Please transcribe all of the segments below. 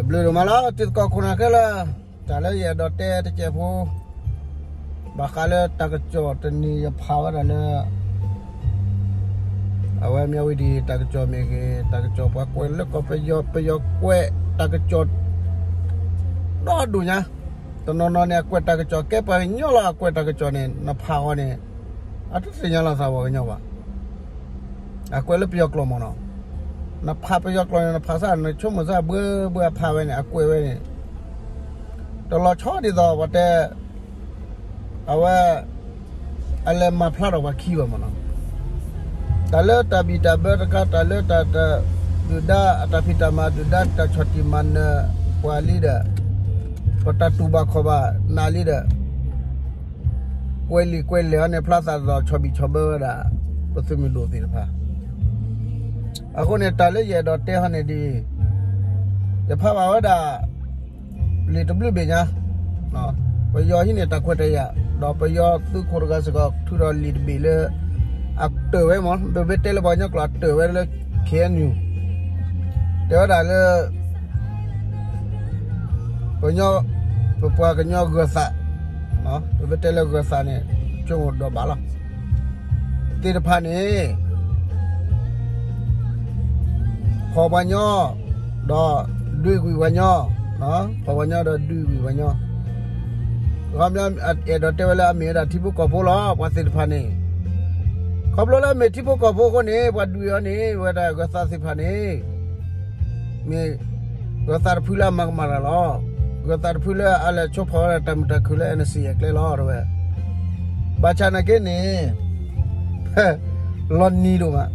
ဘျုးဒိၣ်မးလီၤ တံၤသကိးခိၣ်နၢ်ခဲလၢာ်, တၢ်လၢယအဲၣ်ဒိးတဲတစဲးဖိ, ဘၣ်ဃးလၢတၢ်ကစီၣ်တနံၤယဖးဝဲဒၣ်လၢ အဝဲမ့ၢ်ဝံၤဒံး တၢ်ကစီၣ်မ့ၢ်ဂ့ၤ, တၢ်ကစီၣ်ပှၤကွဲးလၢကီၢ်ပယီၤ, ပယီၤကွဲးတၢ်ကစီၣ် ဒီဒူၣ်ညါ, တနီၤနီၤန့ၣ် အကွဲးတၢ်ကစီၣ်ကဲပှၤကညီလီၤ, အကွဲးတၢ်ကစီၣ်န့ၣ် နဖးအီၤန့ၣ် အတသ့ၣ်ညါလီၤသးပှၤကညီဘၣ်. အကွဲးလၢပယီၤကျိာ်မ့ၢ်နီၤ, နဖးပယီၤကျိာ်န့ၣ် နဖးစၢ် နဆိကမိၣ်စၢ်ဘှဲဘှဲအဖးဝဲန့ၣ် အကွဲးဝဲန့ၣ် တလီၤဆီဒ်သိးပှၤတဲ အဝဲ အလဲၤမၤဖျါထီၣ်ပှၤခံဘၣ်မ့ၢ်နီၤ. တၢ်လၢတၢ်ဘံၣ်တၢ်ဘၢတခါ, တၢ်လၢတၢ် တၢ်ဒုၣ်ဒါအတၢ်ဖံးတၢ်မၤ ဒုၣ်ဒါတၢ်ဆီၣ်တံၢ်မၤနၢၤပှၤလံဒီး ပတၢ်တူၢ်ဘၣ်ခီၣ်ဘၣ်နးလံဒီး ကွဲးလံာ်ကွဲးလဲၢ်အီၤန့ၣ် ဖျါသးဒ်သိးဆီၣ်ဘံၣ်ဆီၣ်ဘၢဝဲဒၣ် ပသုးမုၢ်ဒိၣ်သ့ၣ်တဖၣ်. အဃိန့ၣ် တၢ်လၢယအဲၣ်ဒိးတဲဟီန့ၣ်ဒ်အံၤ, ယဖးဘၣ်ဝဲဒၣ် လံာ်တဘျုးဘ့ၣ်ညါ, ပယီၤဟံးန့ၢ်တၢ်ခွဲးတၢ်ယာ်, ဒီးပယီၤသုးခိၣ်တဂၤစ့ၢ်ကီး ထုးထီၣ်လံာ်တဘ့ၣ်လၢ အတၢၢ်ဝဲမ့ၢ် ပမ့ၢ်တဲလၢပှၤကညီကျိာ် အတၢၢ်ဝဲလၢ ခ့ၣ်အဲၣ်ယူၣ် တဲဝဲဒၣ်လၢ ပ ပပှၤကညီဂၢၤသး, ပမ့ၢ်တဲလၢဂၢၤသးန့ၣ် ဆိကမိၣ်ဒီးဘၣ်လီၤ. သ့ၣ်တဖၣ်န့ၣ် ဖီၣ်ပှၤညီ, ဒီးဒုးကွံာ်ပှၤညီ, ဖီၣ်ပှၤညီဒီးဒုးကွံာ်ပှၤညီ, ခီပညီ အဲၣ်ဒိးတဲဝဲလၢအမ့ၢ်ဝဲဒၣ်ထံဖိကီၢ်ဖိလီၤ ပှၤသ့ၣ်တဖၣ်န့ၣ်. ခီဖျိလၢအမ့ၢ်ထံဖိကီၢ်ဖိအဃိန့ၣ် ပှၤဒုးအီၤန့ၣ် ဝဲဒၣ်ဂၢၤသးသ့ၣ်တဖၣ်န့ၣ် မ့ၢ်ဂၢၤသးတဖုလၢအမၤကမၣ်တၢ်လီၤ. ဂၢၤသးတဖုလၢအလဲၤဆိဖီၣ်ဝဲဒၣ်တၢ်မုာ်တၢ်ခုၣ်လၢ NCA အကျဲလီၤ တဲဝဲ. ဘၣ်ဆၣ်နာ်က့န့ၣ် လီၤနံၤဒိၣ်မး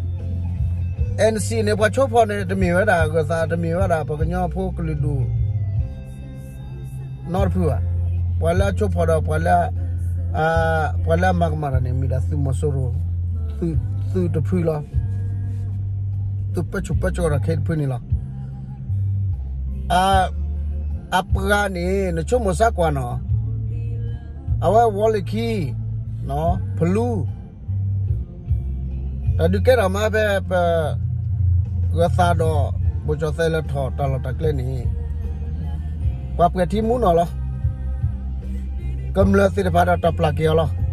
NCA န့ၣ် ပှၤဆိဖီၣ်န့ၣ် တမ့ၢ်ဝဲဒၣ်ဂၢၤသး, တမ့ၢ်ဝဲဒၣ်ပှၤကညီဖိကလုာ်ဒူၣ် နီတဖုဘၣ်. ပှၤလၢအဆိဖီၣ်ဒီး ပှၤလၢအမၤကမၣ်တၢ်န့ၣ် မ့ၢ်ဒၣ်သုးမီၤစိရိၤ, သုးတဖုလီၤ. သုးပၢဆူၣ်ပၢစိးဒီးခဲအံၤတဖုန့ၣ်လီၤ. အပှၤန့ၣ် နဆိကမိၣ်စၢ်ကွၢ်နီၤ, အဝဲဝီၤလ့ၤခံ, ဖလူ, တၢ်ဒုးကဲထီၣ်မးဖဲပ ဂၢၤသးဒီး ဘိၣ်ကၠီၣ်သဲးလဲၤထီၣ်တၢ်လီၢ်တၢ်ကျဲန့ၣ် ပှၤပှဲၤထံမူနီၤလီၤ. ကမျၢၢ်သ့ၣ်တဖၣ်ဒီးတၢ်ပျၢ်က့ၤအီၤလီၤ.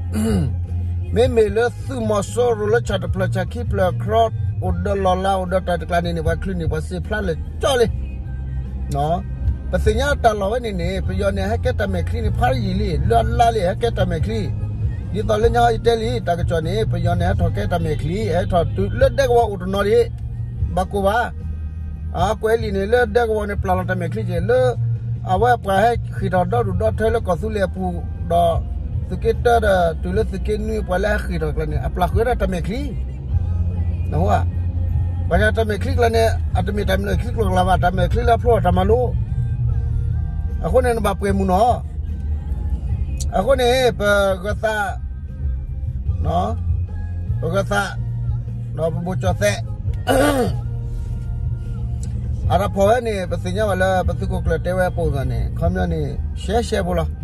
မ့မ့ၢ်လၢသုးမီၤစိရိၤလၢဆၣ်တဖျၢၣ်ဆၣ်ခံဖျၢၣ်ခြီး အိၣ်ဒီးလီၢ်လၤ အိၣ်ဒီးတၢ်တကျါန့ၣ်န့ၣ် ပှၤချုးန့ၣ် ပှၤစံးဖျါလၢာ်ကၠီလံ. ပသ့ၣ်ညါတၢ်လီၢ်ဝဲန့ၣ်န့ၣ် ပယီၤန့ၣ် ဟဲကဲတၢ်မဲာ်ချံန့ၣ် ဖးယံာ်လံ, လၢအလါလံ ဟဲကဲတၢ်မဲာ်ချံ. ဒ်သိးလၢညါယတဲလံ တၢ်ကစီၣ်န့ၣ် ပယီၤန့ၣ် ဟဲထီၣ်ကဲတၢ်မဲာ်ချံ, ဟဲထီၣ်တုၤလၢဒဲကဝီၤအိၣ်တနီၤဒံး, ဘၣ်ကိၢ်ဘၣ် ကွဲးလံာ်န့ၣ် လၢဒဲကဝီၤန့ၣ် ပျၢ်လီၤတၢ်မဲာ်ချံက့ၤ လၢအဝဲပှၤဟဲဃ့ၢ်ထီၣ်ဒီဒူၣ်ဒီထၢလၢကီၢ်သူလ့ၤအပူၤဒီး သုးက့တၢဒီး တုၤလၢသုးက့နွံ ပှၤလၢဟဲဃ့ၢ်ထီၣ်ကျါန့ၣ် အပျၢ်ဃုာ်ဝဲဒၣ်တၢ်မဲာ်ချံ. နၢ်ဟူဧါ. ပှၤတၢ်မဲာ်ချံကျါန့ၣ် အတမ့ၢ်တၢ်မဲာ်ချံကျိၤကျါဘၣ်, တၢ်မဲာ်ချံလၢအဖျိအီၤတၢ်မၤလိ. အဃိန့ၣ် နဘၣ်ပှဲၤမုာ်နီၤ. အဃိန့ၣ် ပဂၢၤသး ပဂၢၤသး ဒီးပဘိၣ်ကၠီၣ်သဲး အတၢ်ဖီၣ်ဝဲန့ၣ် ပသ့ၣ်ညါဘၣ်လၢပသုးခိၣ်ကျၢၢ်တဲဝဲအပိာ်အသးန့ၣ် ခီပညီန့ၣ် ရှဲရှဲဖိလီၤ.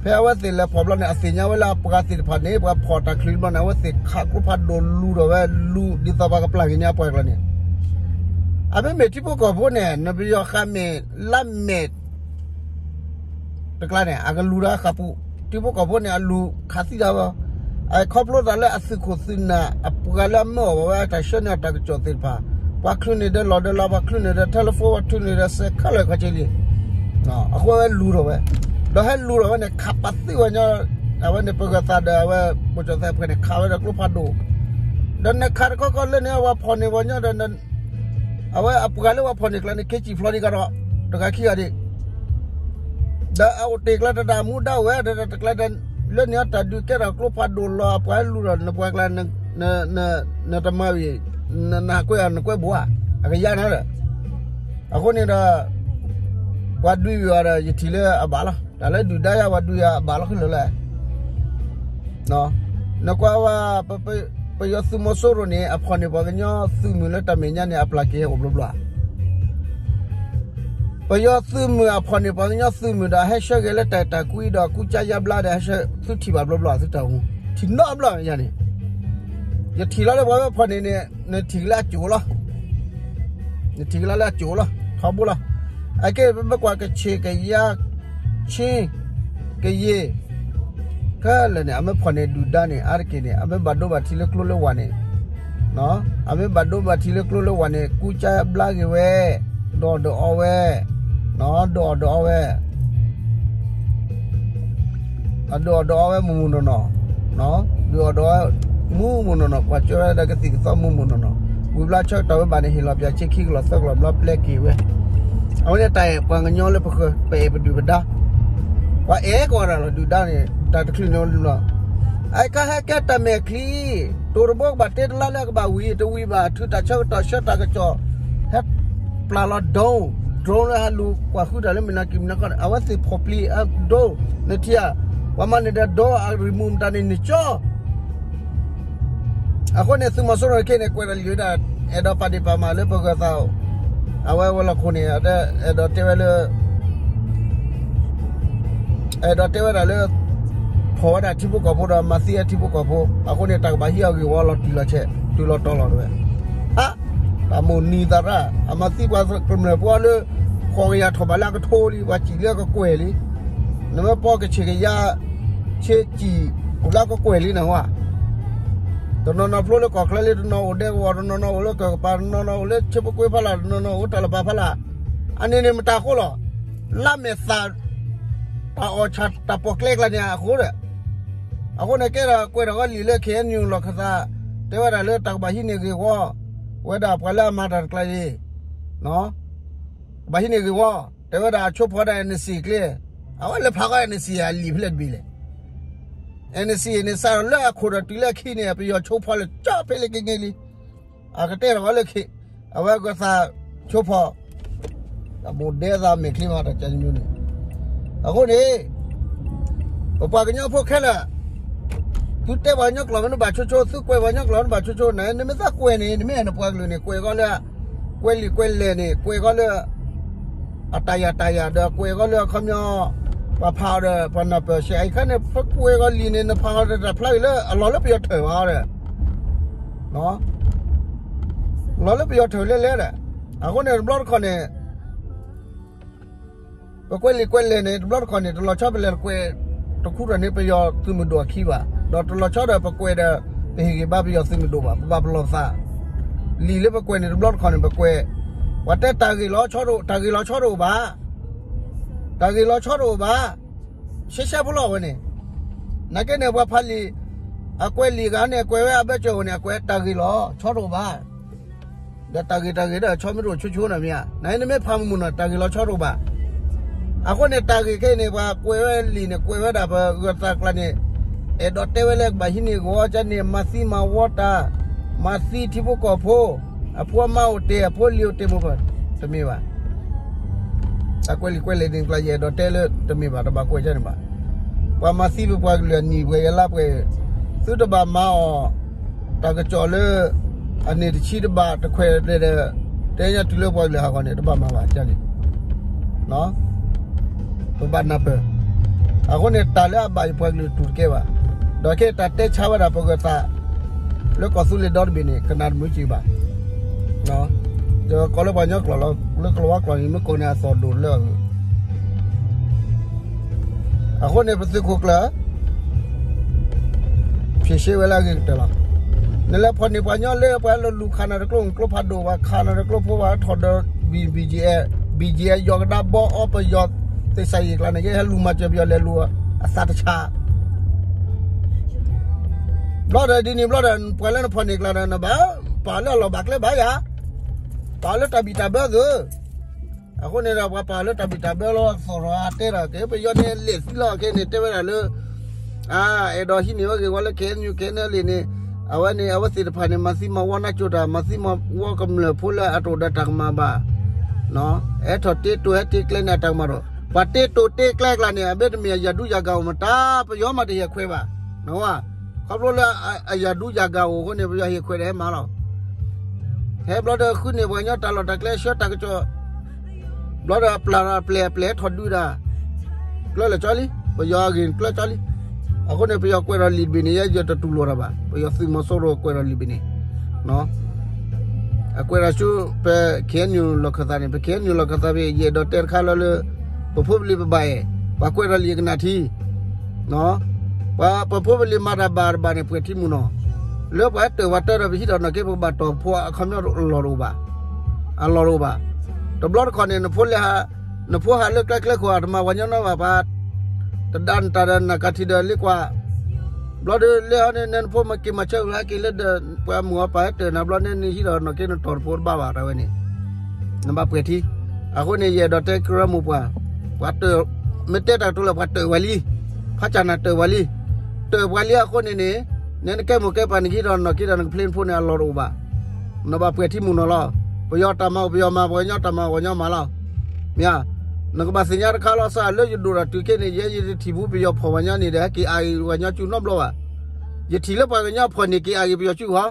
ဖဲအဝဲသ့ၣ်လဲၤဖီၣ်ဘျီန့ၣ် အသ့ၣ်ညါဝဲလၢအပှၤသ့ၣ်တဖၣ်န့ၣ် ပှၤဖီၣ်တၢ်ချုးဘျီန့ၣ် အဝဲသ့ၣ်ခးကျိဖးဒိၣ်လူၤထီၣ်ဝဲ လူၤဒ်သိးပှၤကပျၢ်က့ၤညါပှၤကျါန့ၣ် အမ့မ့ၢ်ထံဖိကီၢ်ဖိန့ၣ် နပယီၤဃာ်မဲာ်လါမဲာ် တကျါန့ၣ် အကလူၤဒီးဃာ်ပူၤ ထံဖိကီၢ်ဖိန့ၣ် အလူၤခးသံတၢ်ဝဲ အခီဖျိသးလၢအသုးခိၣ်သုးနၢ် အပှၤလၢအမၢအီၣ်ဝဲတၢ်ဆှၢန့ၢ်အီၤတၢ်ကစီၣ်သ့ၣ်တဖၣ် ပှၤချုးန့ၢ်ဒီးလီၢ်ဒီးလီၢ် ပှၤချုးန့ၢ်ဒီး telephone ပှၤချုးန့ၢ်ဒီးစဲးခဲလၢာ်ခီဆ့လံ အဃိဝဲလူၤထီၣ်ဝဲ ဒီးဟဲလူၤထီၣ်ဝဲန့ၣ် ခးပာ်သံဝဲညီ အဝဲန့ၣ် ပဂၢၤသးဒီးအဝဲ ပိာ်ကၠီၣ်သဲးအပှဲၤန့ၣ် ခးဝဲဒီးကျိဖးဒိၣ် ဒီးနခးတခီခီလၢန့ၣ် အဝဲဖီၣ်န့ၢ်ပှၤညီဒီး အဝဲအပှၤလၢပှၤဖီၣ်န့ၢ်ကျါန့ၣ် က့ၤစံၣ်ဖျိးဒံးကဒီး တဂၤခံဂၤဒံး ဒီးအအိၣ်တ့ၢ်ကျါတဒၣ်မူဒါအိၣ်ဝဲ တဒၣ်တကျါ လၢန့ၣ်တၢ်ဒုးကဲထီၣ်ကျိဖးဒိၣ်လီၤ အပှၤလူၤဒီးနပှၤကျါ နတမၤဝံၤ နဟးကွဲးအီၤ နကွဲးဘိဧါ အကယၤန့ၣ်ဒီး အဃိန့ၣ်ဒီး ပှၤဒုးဝံၤအီၤဒီး ယထံၣ်လၢအဘၣ်လီၤ တၢ်လၢဒုၣ်ဒါယါ ပှၤဒုးယါအဘၣ်လီၤခဲလၢာ်လၢ နကွၢ်ဝဲ ပယီၤသုးမီၤစိရိၤန့ၣ် အဖီၣ်န့ၢ်ပှၤကညီသုးမုၢ်လၢတၢ်မဲာ်ညါန့ၣ် အပျၢ်က့ၤဟဲအိၣ်ဘျီဘျီဧါ ပယီၤသုးမုၢ်အဖီၣ်န့ၢ်ပှၤကညီသုးမုၢ်ဒီး ဟဲဆှၢက့ၤလၢတၢ်အဲၣ်တၢ်ကွံဒီး ကူစါယါဘျါဒီး ဟဲဆှၢသုထံၣ်ဘၣ်ဘျီဘျီ သုတၢ်အိၣ်မူ ထံၣ်နီတဘျီယၤန့ၣ် ယထံၣ်လီၤလၢပှၤဝဲဖီၣ်န့ၢ်န့ၣ် နထံၣ်ကလၢအကိၣ်လီၤ နထံၣ်ကလၢလၢအကိၣ်လီၤ ထီဘိလီၤ အကဲ ပမ့ၢ်ကွၢ်ကဆ့ၣ်ကယါ ခ့ၣ် ကယ့ၢ် ခဲလၢာ်န့ၣ် အမ့ၢ်ဖီၣ်န့ၢ်ဒုၣ်ဒါန့ၣ် အါတက့ၢ်န့ၣ် အမ့ၢ်ဘၣ်ဒိဘၣ်ထံးလၢကျိလၢဝၤန့ၣ်, အမ့ၢ်ဘၣ်ဒိဘၣ်ထံးလၢကျိလၢဝၤန့ၣ် ကူကါဘျါက့ၤဝဲ, ဒိးဒိးအီဝဲ, ဒိးအီၣ်ဒိးအီဝဲ အဒုးအီၣ်ဒုးအီဝဲမုၢ်မုၢ်နီၢ်နီၢ်, ဒုးအီၣ်ဒုးအီဝဲမုၢ်မုၢ်နီၢ်နီၢ်, ကွၢ်ကၠီဝဲဒၣ်ကသံၣ်ကသီမုၢ်မုၢ်နီၢ်နီၢ်, ဝံၤဘျီဆၢကတီၢ်ဝဲဘၣ်န့ၣ် ဟ့ၣ်လီၤပၠးဆ့ခံကလီၢ်သၢကလီၢ်ဘျီပျဲက့ၤဝဲ, အဝဲန့ၣ်တၢ်အဲၣ်ပှၤကညီလၢပဃၢၤ ပအဲၣ်ပဒုၣ်ပဒါ, ပှၤအဲၣ်ကီးဒၣ်လီၤဒုၣ်ဒါန့ၣ် တၢ်တချုးန့ၣ်လီၤ, အကဟဲကဲတၢ်မဲာ်ချံ, တိၤတဘိကဘၣ်တ့တလါလၢအကဘၣ်ဝံၤ တဝံၤဘၣ် ထုးတၢ်ဆၢကတီၢ်ဆၢတၢ်ကစီၣ် ဟဲပျၢ်လီၤ drone, drone လၢဟဲလူၤကွၢ်ဃုတၢ်လၢမုၢ်နၤကံၢ်မုၢ်နၤခီန့ၣ် အဝဲသ့ၣ်ဖီၣ်ပျံၤ drone နထံၣ်ဧါ, ပှၤမၤန့ၢ်ဒီး drone အ remove မတၤန့ၣ်န့ၣ်ကၠီ အဃိန့ၣ် သုးမီၤစိရိၤခဲအံၤန့ၣ် ကွဲးတၢ်လံာ်ဝဲဒၣ် အဲၣ်ဒိးပာ်ဒ့ၣ်ပာ်မၤလၢပဂၢၢ်သး, အဝဲဝဲၤလီၢ်ခိၣ်န့ၣ် အဲၣ်ဒိးတဲဝဲလၢ အဲၣ်ဒိးတဲဝဲဒၣ်လၢ ဖီၣ်ဝဲဒၣ်ထံဖိကီၢ်ဖိဒီးမၤသံအထံဖိကီၢ်ဖိ, အဃိန့ၣ် တၢ်ကဘၣ်ဟံးအီၤဂ့ၢ်ဝီလီၤတံၢ်လီၤဆဲး တုၤလီၤတီၤလီၤတဝဲ, ဟါ, တၢ်မိၣ်နံၤသးရၣ် အမၤသံပှၤကမျၢၢ်ဖိလၢ ဃိးကယၤထီၣ်ဘးလၢအကထိလံ ပှၤစံၣ်လၢကကွဲၢ်လံ, နမ့ၢ်ပီကဆ့ၣ်ကယါ ဆ့စံၣ် အိၣ်လၢအကကွဲၢ်လံနဟါ, တနီၤနီၤဖျိလၢကီၢ်ချၢလံ တနီၤအိၣ်ဒဲကဝီၤ တနီၤနီၤအိၣ်လၢကၢၣ်ကပၤ တနီၤနီၤအိၣ်လၢဆ့ဖိကွ့ဖီလာ် တနီၤနီၤအိၣ်တၢ်လၢပာ်ဖီလာ်, အန့ၣ်န့ၣ်မတၤအဃိလီၤ, လါမဲာ်သၣ် တၢ်အီၣ်ဆၣ်တၢ်ပီၣ်ကျဲကျါန့ၣ်အဃိဒီး, အဃိန့ၣ်ကဲထီၣ်ကွဲးထီၣ်ဝဲလံာ်လၢ ခ့ၣ်အဲၣ်ယူၣ် လီၢ်ခၢၣ်သး, တဲဝဲဒၣ်လၢတၢ်ကဘၣ်ဟံးန့ၢ်ဂ့ၢ်ဝီ, ဝဲဒၣ်ပှၤလၢအမၤတၢ်တကျါအံၤ, ကဘၣ်ဟံးန့ၢ်ဂ့ၢ်ဝီ, တဲဝဲဒၣ်အဆိဖီဒၣ် NCA ကျဲ, အဝဲလဲၤဖးဃီ NCA အလံာ်ဖဲလဲၣ်တဘ့ၣ်လဲၣ်, NCA န့ၣ် စးထီၣ်လၢအခိၣ်ဒီးတုၤလၢအခံန့ၣ် ပယီၤဆိဖီလၢာ်ကၠီဖဲလၢကငဲလံ, အကတဲထီၣ်ဝဲလၢခ့ၣ်, အဝဲအကသးဆိဖီ, အမိၢ်ဒဲသးမဲာ်ချံမးတၢ်ကန့ၣ်, အဃိန့ၣ် ပပှၤကညီဖိခဲလၢာ်, သုတဲပှၤကညီကျိာ်မ့ၢ်နဘၣ်ဆိဆိ သုကွဲးပှၤကညီကျိာ်မ့ၢ်နဘၣ်ဆိဆိန့ၣ် နမ့ၢ်သးကွဲးန့ၣ် နမ့ၢ်အဲၣ်နပှၤကလုာ်န့ၣ် ကွဲးဃီလၢ ကွဲးလံာ်ကွဲးလဲၢ်န့ၣ် ကွဲးဃီလၢ အတၢ်ယာ်တၢ်ယာ်ဒီးကွဲးဃီလၢအခီပညီ ပှၤဖးအီၤဒီးပှၤနၢ်ပၢၢ်ဆဲးအံၤခါန့ၣ် ပကွဲးဃီလံာ်န့ၣ် နဖးအီၤဒီးတၢ်ဖျါအံၤလၢအလီၢ်လၢပယီၤထၢၣ်ဘၣ်ဒီး လီၤလၢပယီၤထၢၣ်လဲၣ်လဲၣ်ဒီး အဃိန့ၣ်တဘျီတခီၣ်န့ၣ် ပကွဲးလံာ်ကွဲးလဲၢ်န့ၣ် တဘျီတခီၣ်န့ၣ် တလီၤဆီပလဲၤကွဲးတခူထီၣ်န့ၣ် ပယီၤသုးမုၢ်ဒိၣ်အခံဘၣ်. ဒီးတလီၤဆီဒီးပကွဲးဒီး ပဟ့ၣ်ဂံၢ်ဘါပယီၤသုးမုၢ်ဒိၣ်ဘၣ်. ပဘၣ်ပလီၢ်ပသး လံာ်လၢပကွဲးန့ၣ် တဘျီတခီၣ်န့ၣ် ပကွဲး ပှၤတဲတၢ်ဂ့ၢ်လီၤဆီတအိၣ်, တၢ်ဂ့ၢ်လီၤဆီတအိၣ်ဘၣ်. တၢ်ဂ့ၢ်လီၤဆီတအိၣ်ဘၣ်. ရှဲရှဲဖိလီၤဝဲန့ၣ်. နာ်က့န့ၣ် ပှၤဖးလံာ် အကွဲးလံာ်ဂၤန့ၣ် အကွဲးဝဲအဘၢၣ်စၢၤဧိၤန့ၣ် အကွဲးတၢ်ဂ့ၢ်လီၤဆီတအိၣ်ဘၣ်. ဒီးတၢ်ဂ့ၢ်တၢ်ဂ့ၢ်ဒီး ဆီမ့ၢ်တအိၣ်ဆိဆိန့ၣ်မ့ၢ်ဧါ. နနမ့ၢ်ဖးမုၢ်မုၢ်နီၤ တၢ်ဂ့ၢ်လီၤဆီတအိၣ်ဘၣ်. အဃိန့ၣ် တၢ်ဂ့ၢ်ခဲအံၤန့ၣ် ပှၤကွဲးဝဲလံာ်န့ၣ် ကွဲးဝဲဒၣ်ပဂၢၢ်သးကျါန့ၣ် အဲၣ်ဒိးတဲဝဲလၢကဘၣ်ဟံးန့ၢ်ဂီၤကန့ၣ် မၤသံမၤဝီတၢ်, မၤသံထံဖိကီၢ်ဖိ, အဖိအမါအိၣ်တ့ၢ် အဖိလံၤအိၣ်တ့ၢ်မိၢ်ပၢ်, တမ့ၢ်ဘၣ်. တၢ်ကွဲးလံာ်ကွဲးလဲၢ်န့ၣ်ကျါ ယအဲၣ်ဒိးတဲလၢတမ့ၢ်ဘၣ် တဘၣ်ကွဲးကန့ၣ်ဘၣ်. ပှၤမၤသံပပှၤကလုာ်အနံၣ်ပှဲၤယလါပှဲၤ, သုတဘၣ်မၤအီၤ, တၢ်ကစီၣ်လၢ အန့ၣ်တဆံတဘၣ်တခွဲးဒီး တဲညါတုၤလၢပှၤကလုာ်ဟးဂီၤန့ၣ် တဘၣ်မၤဘၣ်ကန့ၣ် ပဘၣ်နၢ်ပၢၢ်. အဃိန့ၣ် တၢ်လၢအဘၣ်ယပှၤကလုာ်တူၢ်တကဲဘၣ်. ဒီးခဲတၢ်တဲဆါဝဲဒၣ်ပဂၢၢ်သး လၢကီၢ်သူလ့ၤဒီတဘ့ၣ်န့ၣ် ကနၣ်တမုာ်က့ၤဘၣ်. ဒီးကိးလၢပှၤကညီကျိာ်လီၤ လၢကလၤဝါကျိာ်န့ၣ် မ့ၢ်ကိးန့ၣ်အသီၣ်ဒိၣ်လၢအဂုၤ အဃိန့ၣ် ပသုးခိၣ်ကျၢၢ် ဖြေရှင်းဝဲလၢအဂ့ၤကတၢၢ်လီၤ. နလဲၤဖီၣ်န့ၢ်ပှၤကညီလၢပှၤလၢလူၤခးနၤတကျိ ကျိဖးဒိၣ် ပှၤခးနၤတကျိဖိ ပှၤထီၣ်ဒီး BGF, BGF ယီၢ်ကဒါဘီအီပယီၤ သ့ၣ်စၢ်ယံၣ်ကျါန့ၣ် ကဟဲလူၤမၤစၢၤပယီၤလဲၤလူၤအသးတဆး ဘျီဒီးဒ်န့ၣ်ဘျီဒီး ပှၤလၢနဖီၣ်န့ၢ်ကျါဒီး နဘၣ်ပာ်လၢအလီၢ်ဘၣ်ကျဲဘၣ်ယၤ, ပာ်လၢတၢ်ဘံၣ်တၢ်ဘၢသု အဃိန့ၣ်ဒီး ပှၤပာ်လၢတၢ်ဘံၣ်တၢ်ဘၢလီၤ သီၣ်ရီၤအတဲဒီး ကဲပယီၤန့ၣ် လဲၤသံလီၤ ခဲန့ၣ် တဲဝဲဒၣ်လၢ အ အဲၣ်ဒိးဟံးန့ၢ်ဝဲဂ့ၢ်ဝီလၢ KNU KNLA န့ၣ် အဝဲန့ၣ် အဝဲသ့ၣ်တဖၣ်န့ၣ် မၤသံမၤဝီနၢ်ကၠိတၢ် မၤသံမၤဝီကမျၢၢ်ဖိလၢအတအိၣ်ဒီးတၢ်ကမၣ်ဘၣ် ဟဲထီၣ်တ့တိာ်ဟဲတ့ကျဲန့ၣ် အတၢ်ကမၣ်ဒီး ပှၤတ့တိာ်တ့ကျဲကျါန့ၣ် အဘၢတမ့ၢ်အယၤဒူယၤဂၤအိၣ်မတၤ ပယီၤမးတဟ့ၣ်ခွဲးဘၣ် နဝ ခီဖျိလၢအယၤဒူယၤဂၤအိၣ်အဃိန့ၣ် ပယီၤဟ့ၣ်ခွဲးဒီးဟဲမၤလီၤ. ဟဲဘျီဒီးဃုန့ၢ်ပှၤကညီတၢ်လီၢ်တၢ်ကျဲ ဆှၢတၢ်ကစီၣ် ဘျီဒီးအပျၢ်ဒီးအပျဲၢ်အပျဲၢ်ထီၣ်ဒုးဒၣ် ကျၢလၢာ်ကၠီလံ ပယီၤအဂ့ၢ်ကျၢကၠီလံ. အဃိန့ၣ် ပယီၤကွဲးဒီးလံာ်တဘ့ၣ်န့ၣ် ယဲယတတူၢ်လိာ်တၢ်ဘၣ် ပယီၤသုးမီၤစိရိၤကွဲးဒီးလံာ်ဘ့ၣ်န့ၣ် အကွဲးထီၣ်ဆူ ပ ခ့ၣ်အဲၣ်ယူၣ် လီၢ်ခၢၣ်သးန့ၣ် ပ ခ့ၣ်အဲၣ်ယူၣ် လီၢ်ခၢၣ်သးဖဲ ယအဲၣ်ဒိးတဲတခါလၢလၢ ပဖိပလံၤပဘၣ်အဲၣ် ပှၤကွဲးထီၣ်လံာ်အကနၣ်ထံ ပှၤပဖိပလံၤမၤတၢ်ဘၣ်တဘၣ်န့ၣ် ပှဲၤထံမုၢ်နီၤ, လၢပှၤတၢၢ်ပှၤတၢၢ်ဒီးပဟံးထီၣ်နီၢ်က့ ပကဘၣ်တီၢ်ဖိအခီပညီအလီၢ်တအိၣ်ဘၣ်, အလီၢ်တအိၣ်ဘၣ်. တဘျီတခီၣ်န့ၣ် နဖိလဲၤဟး, နဖိဟးလၢကျဲကျဲခိၣ် အတမၤပှၤကညီနီတဘ့ၣ်ဘၣ်, တဒါနတၢ်ဒီးနၢ်ကၢထံၣ်ဒီးလ့ကွၢ် ဘျီဒုးလဲၤဟီန့ၣ် နဲနဖိမၤက့ၤမၤဆၢဝဲဟဲက့ၤလၢဒီး ပှၤမုၢ်အီၤပာ်ဟဲတၢၢ်နၤဘျီန့ၣ် နဟံးထီၣ်နီၢ်က့ နတီၢ်တဖိတဘၣ်ဘၣ် တၢ်ဝဲန့ၣ် နဘၣ်ပှဲၤထံ. အဃိန့ၣ် ယအဲၣ်ဒိးတဲကရၢမိၢ်ပှၢ်, ပှၤတၢၢ်, မ့ၢ်တဲတၢ်ကတိၤလၢပှၤတၢၢ်ဝဲလံ, ဖးကၢ်နၤတၢၢ်ဝဲလံ, တၢၢ်ပှၤလံအဃိန့ၣ်န့ၣ်, နဲနကဲမိၢ်ကဲပၢ်နကဟံးထီၣ်နီၢ်က့ဒီးနကဖျ့နဖိန့ၣ် အလီၢ်တအိၣ်ဘၣ်. နဘၣ်ပှဲၤထံမုၢ်နီၤလီၤ. ပယီၤတၢ်မၤအိၣ်ပယီၤမၤ, ပှၤကညီတၢ်မၤအိၣ်ပှၤကညီမၤလီၤ. မ့ၢ်ဧါ, နကဘၣ်သ့ၣ်ညါတခါလီၤစၢ် လၢယဒိၣ်တၢ်တုၤခဲန့ၣ် ယဲယတထံၣ်ဘူးပယီၤဖီၣ်ပှၤကညီန့ၣ်ဒီး ဟဲက့ၤအါဂ့ၤပှၤကညီစုနီတဘျီဘၣ်. ယထံၣ်လၢပှၤကညီဖီၣ်န့ၣ် က့ၤအါဂ့ၤပယီၤစုဟီ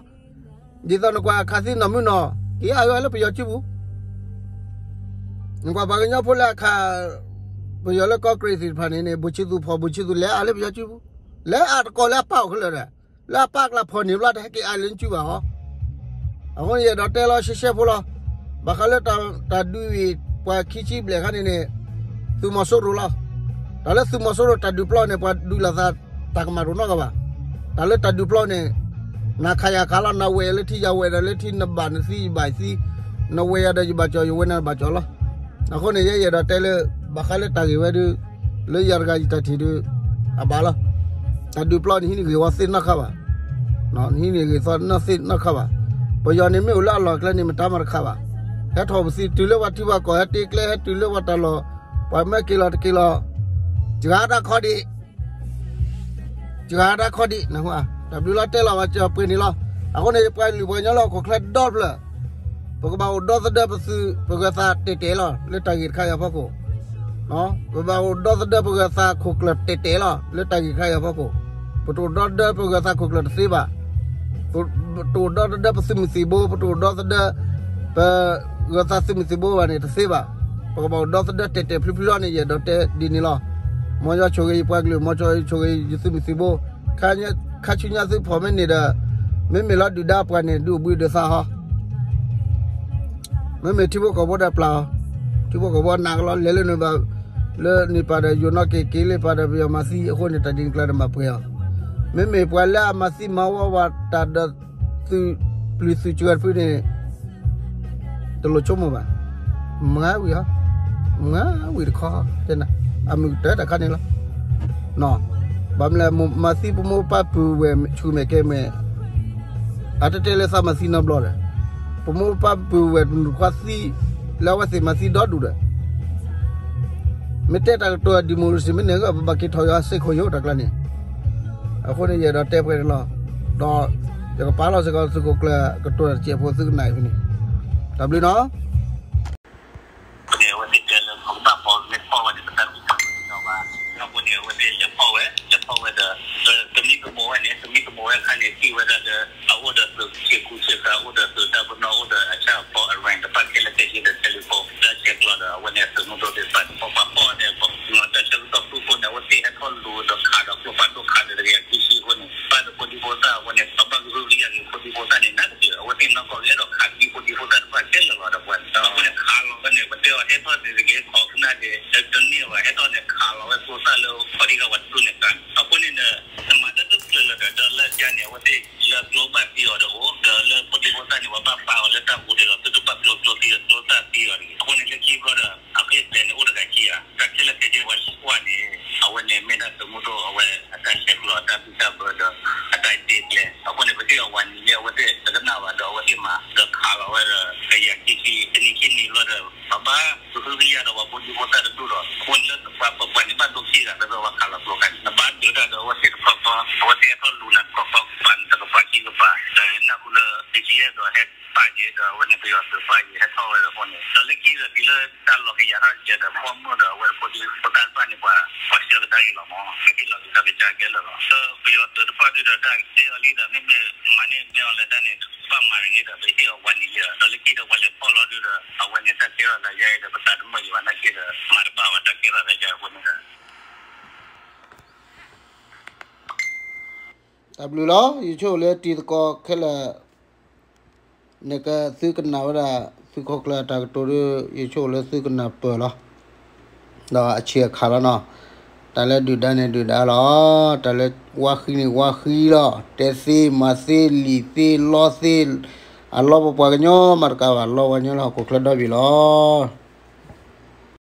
ဒ်သိးနကွၢ်အခးသံနီၢ်မုၢ်နီၢ် က့ၤအါဂ့ၤလၢပယီၤစုပူၤ. နကွၢ်ပှၤကညီဖိလၢအခး ပယီၤလၢကီၢ်ကရ့ၣ်သ့ၣ်တဖၣ်န့ၣ်န့ၣ် ဘိၣ်ဆံသူၣ်ဖီၣ်ဘိၣ်ဆံသူၣ်လဲၤအါလၢပယီၤစုပူၤ, လဲၤအါတကိးလၢအပၢ်အိၣ်ခဲလၢာ်ဒီး လၢအပၢ်ကျါဖီၣ်န့ၢ်ဘျီတဟဲက့ၤအါလၢနစုဘၣ်ဟီ. အဃိန့ၣ် ယအဲၣ်ဒိးတဲလီၤရှဲရှဲဖိလီၤ. ဘၣ်ဃးလၢတၢ်ဒုးအံၤ ပှၤခံဆံဘျဲၣ်ခါန့ၣ်န့ၣ် သုးမီၤစိရိၤလီၤ. တၢ်လၢသုးမီၤစိရိၤတၢ်ဒုးပျီန့ၣ် ပှၤဒုးလိာ်သးတၢ်ကမၣ်တအိၣ်နီတဂၤဘၣ်. တၢ်လၢတၢ်ဒုးပျီန့ၣ် နၤခးယၤခးလီၤ, နၤဝဲၢ်လၢထံယၤဝဲၢ်ဒီးလၢထံ နဘၣ်နသံယဘၣ်ယသံ, နဝဲၢ်ယၤဒီးယဘၣ်ကၠီၣ် ယဝဲၢ်နၤဘၣ်ကၠီၣ်လီၤ. အဃိန့ၣ် ယဲယအဲၣ်ဒိးတဲလၢ ဘၣ်ဃးလၢတၢ်ဂ့ၢ်ဝဲဒုး လၢယၤတဂၤယတၢ်ထံၣ်ဒုး အဘၣ်လီၤ. တၢ်ဒုးပျီန့ၣ် ဟံးန့ၢ်ဂ့ၢ်ဝီသ့ၣ်နီၣ်ခါဘၣ်, နဟံးန့ၢ်ဂ့ၢ်သီနီၣ်သ့ၣ်နီၣ်ခါဘၣ်. ပယီၤန့ၣ်မ့ၢ်အိၣ်လၢအလီၢ်ကျဲန့ၣ် မတၤမၤတခါဘၣ်. ဟဲထီၣ်ပသံတုၤလၢပှၤထံပှၤကီၢ် ဟဲတ့ကျဲ ဟဲတုၤလၢပှၤတၢ်လီၢ်, ပှၤမၢက့ၤလီၤတက့ၤလီၤ, စှၤတၢ်ခီဒံး စှၤတၢ်ခီဒံး, တၢ်ဘျုးလီၤတဲလီၤဘၣ်ပှဲၤန့ၣ်လီၤ. အဃိန့ၣ် ပှၤလုၢ်ပှၤကညီလၢဟီၣ်ခိၣ်ချၢဒီတဖျၢၣ် ပကဘၣ်အိၣ်ဒီသဒၢပသုးပဂၢၢ်သးတဲာ်တဲာ်လီၤ လၢတၢ်ဂ့ၢ်တခါအံၤအဖီခိၣ်. ပဘၣ်အိၣ်ဒီသဒၢပဂၢၢ်သးခိၣ်ကျၢၢ်တဲာ်တဲာ်လီၤ လၢတၢ်ဂ့ၢ်တခါအံၤအဖီခိၣ်. ပတအိၣ်ဒီသဒၢပဂၢၢ်သးခိၣ်ကျၢၢ်တသ့ဘၣ်. ပတအိၣ်ဒီသဒၢပသုးမုၢ်သံၣ်ဘိ, ပတအိၣ်ဒီသဒၢ ပဂၢၢ်သးသုးမုၢ်သံၣ်ဘိဘၣ်န့ၣ် တသ့ဘၣ်. ပကဘၣ်အိၣ်ဒီသဒၢတဲာ်တဲာ်ဖျုးဖျုးလီၤန့ၣ် ယအဲၣ်ဒိးတဲဒ်န့ၣ်လီၤ. မ်ယွၤဆိၣ်ဂ့ၤယပှၤကလုာ်, မ်ယွၤဆိၣ်ဂ့ၤယသုးမုၢ်သံၣ်ဘိ, ခါဆူညါသုဖီၣ်မ့ၢ်န့ၣ်ဒီး မ့မ့ၢ်လီၤဒုၣ်ဒါပှၤန့ၣ် ဒုးအိၣ်ဘှံးဒုးသါဟီ မ့မ့ၢ်ထံဖိကီၢ်ဖိဒီးပျၢ်အီၤ, ထံဖိကီၢ်ဖိနာ်ကလီၤ လဲၤလၢန့ၣ်ဘၣ်, လၢန့ၣ်ပာ်ဒီးယိာ်နီၣ်က့ၤက့ၤလၢပာ်ဒီးပယီၤမၤသံအဃိန့ၣ် တၢ်ဒ်န့ၣ်ကျါဒီးမၤပှဲၤအီၤ. မ့မ့ၢ်ပှၤလၢအမၤသံမၤဝီဝဲတၢ်ဒီးသုးပျုၤသုးစှၤတဖုန့ၣ် တလိၣ်ဆိကမိၣ်ဘၣ်. မုၢ်ဂၤဝံၤဟီ, မုၢ်ဂၤဝံၤတခီ, တဲနၤ, အမုၢ်ကတၢၢ်တၢ်ခါန့ၣ်လီၤ. ဘၣ်မနုၤလဲၣ် မၤသံပမိၢ်ပၢ်ပုၢ်ဝဲၢ်ဆူၣ်မဲာ်ကဲမဲာ် အတတဲလၢသးမၤသံနီတဘျီဒီး, ပမိၢ်ပၢ်ပုၢ်ဝဲၢ်တနူၢ်ခွါသံ လၢအဝဲသ့ၣ်မၤသံဒီဒူၣ်ဒီး, မ့ၢ်တဲတၢ်ကတိၤ democracy မ့ၢ်န့ၣ် ပဘၣ်က့ၤထီၣ်ယွၤစ့ၢ်ခိၣ်ယိၣ်တၢ်ကျါန့ၣ်, အဃိန့ၣ် ယအဲၣ်ဒိးတဲပှဲၤန့ၣ်လီၤ. ဒီးယကပာ်လီၤစ့ၢ်ကီးသုးခိၣ်ကျၢၢ်ကတိၤတစဲးဖိသုကနၣ်အံၤဖဲန့ၣ်, တၢ်ဘျုးနီၤ. န့ၣ် အဝဲသ့ၣ်တဲလၢပကဘၣ်ဖီၣ်မ့ၢ်ဖီၣ်ဝဲန့ၣ် ပတၢ်ကူၣ်ဘၣ်ကူၣ်သ့ၣ်ညါဘၣ်. ဒီးအဃိန့ၣ် အဝဲသ့ၣ်လဲၤဖီၣ်ဝဲ, လဲၤဖီၣ်ဝဲဒီး သမံသမိးဝဲန့ၣ် သမံသမိးဝဲအခါန့ၣ် ထံၣ်ဝဲဒၣ်လၢ အအိၣ်ဒီးသုးဆ့ကူဆ့ကၤ အိၣ်ဒီးသုးတၢ်ပနီၣ် အိၣ်ဒီးအဆၣ်အဖီအရၣ်တဖၣ်ခဲလၢာ်ခဲဆ့ဒီး telephone တၢ်ဆဲးကျိးဒီး အဝဲန့ၣ်အသုးမုၢ်ဒိၣ်သ့ၣ်တဖၣ်န့ၣ် ပပှၤဖီၣ်န့ၣ် ပှၤတၢ်ဆၢကတီၢ်ဖုၣ်အဃိန့ၣ် အဝဲသ့ၣ်ဟဲထီၣ်လူၤဒီးခးဒီးကျိဖးဒိၣ်ခးဒီး တကယၤခံဆံအဃိန့ၣ် ဘၣ်ဒီးဖိဒံဖိသၣ်အဃိန့ၣ် ပဘၣ်ကဟုကယာ်က့ၤဖိဒံဖိသၣ်န့ၣ် နၢ်တက့ၢ် အဝဲသ့ၣ်နီၢ်ကီၢ်ကအဲၣ်ဒိးခးသံဖိဒံဖိသၣ်တဖၣ်ခဲလၢာ်လီၤဒီးပှၤန့ၣ် အဃိန့ၣ်ခးလီၤဝဲန့ၣ် ပတဲအီၤဟဲထီၣ်န့ၣ်တက့ၢ် ခိးကနၣ်ဒဲး တန့ၢ်ဘၣ် ဟဲထီၣ်န့ၣ်ခးလီၤဝဲကျိသၣ်လၢခီၣ်ထံးခီၣ်ဝဲတဖုန့ၣ်ကါန့ၣ် အဃိန့ၣ်ဒီး နမၤတၢ်တဖျၢၣ်လၢၤဒီး ဒီးလၢကါန့ၣ် အဝဲသ့ၣ်လၢကျိဘၣ်သံအီၤဒီးအိၣ် ဒီးလၢဖိဒံဖိသၣ်န့ၣ် ပဘၣ်ပာ်အီၤလၢတၢ်ပူၤဒီး သုတဘၣ်ကျိကျိသံဒီးကျိသၣ်သံအီၤတဂ့ၤ အဃိန့ၣ်လၢခံဘျီဒီး အဃ့ၢ်ပျဲၢ်န့ၣ်အိၣ်တဂၤခံဂၤ တၢ်ခဲလၢာ်ခဲဆ့ပှၤကွၢ်န့ၣ် အဝဲန့ၣ်မ့ၢ်ဒၣ်သုးမုၢ်ဒိၣ်အဝဲအတၢ်ဆဲးကျိး အတၢ်ဘံၣ်တၢ်ဘၢဒီး အတၢ်တဲကျဲ အဃိန့ၣ် ပသ့ၣ်အဝၤနံၤလၢအဝဲသ့ၣ်တကနၣ်ဘၣ်ဒီး အဝဲသ့ၣ်မၤဒီးခးလီၤဝဲဒီး ကယၤခံဆံ တနံၤခံနံၤဘျီဒီး ပဘၣ်ကဟုကယာ်ဒီးပှၤဖိဒံဖိသၣ်တဒူၣ်ဒီး အဃိန့ၣ်လၢပှၤပပှၤန့ၣ်ဘၣ်ဒိခံဂၤ ဒီးပှၤခးလီၤကျိခါန့ၣ် နဘၣ်ဒုးတၢ်ဒီးအဝဲသ့ၣ်တဖၣ်ဖီ အဝဲသ့ၣ်ဟဲထီၣ်လူၤနၤတခီခီ ပာ်နတကပၤခံကပၤ ဒီးနၢ်ဟူလၢ BGF ဒီးဟဲပာ်က့ၤဒီး အဝဲန့ၣ်ပယီၤသုးပာ်က့ၤဟဲထီၣ်ဝဲဒီးအဃိန့ၣ် ဒီးလၢခံဒီးတုၤလၢတၢ်လီၤကယၤထီၣ်ကဲဒီး ဘီမုၢ်ဒီးအဝဲဖိဒံဖိသၣ်တဖၣ်န့ၣ် ပှၤ ပှၤဆှၢကဒါက့ၤလီၤမး ဟဲက့ၤလီၤက့ၤတၢ်ကစၢ်ကဲလၢာ်လီၤ ဒီးပယီၤသုးတဖၣ်ဒုးဒီးတၢ်တဲအီၤလံဒီး မ့မ့ၢ်မၤန့ၢ်မ့ၢ်အီၤလၢတၢ်န့ၣ် ဘၣ်မၤတဂ့ၤဒီး ပဟ့ၣ်အီၤဝၤနံၤလံဒီး ဒီးလၢခံဒီးပှၤလဲၤဖီၣ်လီၤဒုးဒီး အဝဲန့ၣ်တၢ်ကဲထီၣ်သးယါအံၤဒီး ပသးတမုာ်ယံၤဘၣ်နာ်က့ဒီး မၤတဘၣ်ဘၣ်တၢ်ကဲထီၣ်သးယါအံၤအဃိန့ၣ်ဒီး တၢ်ဘျုးလီၤ ယဆိၣ်လၢတံၤသကိးခဲလၢာ် နကသုကနၣ်ဝဲဒၣ် သုးခိၣ်ကျၢၢ်အတၢ်ကတိၤဒီး ယဆိကမိၣ်လၢသုကနၢ်ပၢၢ်လီၤ. ဒီးအဆံးအခါလီၤနီၤ. တၢ်လၢဒုၣ်ဒါန့ၣ်ဒုၣ်ဒါလီၤ. တၢ်လၢဝါဃံန့ၣ်ဝါဃံလီၤ. တဲသ့မၤသ့လံာ်သ့လီသ့, အလီပပှၤကညီမးတကးဘၣ် လီပှၤကညီလၢဟီၣ်ခိၣ်ချၢဒီဘ့ၣ်လီၤ.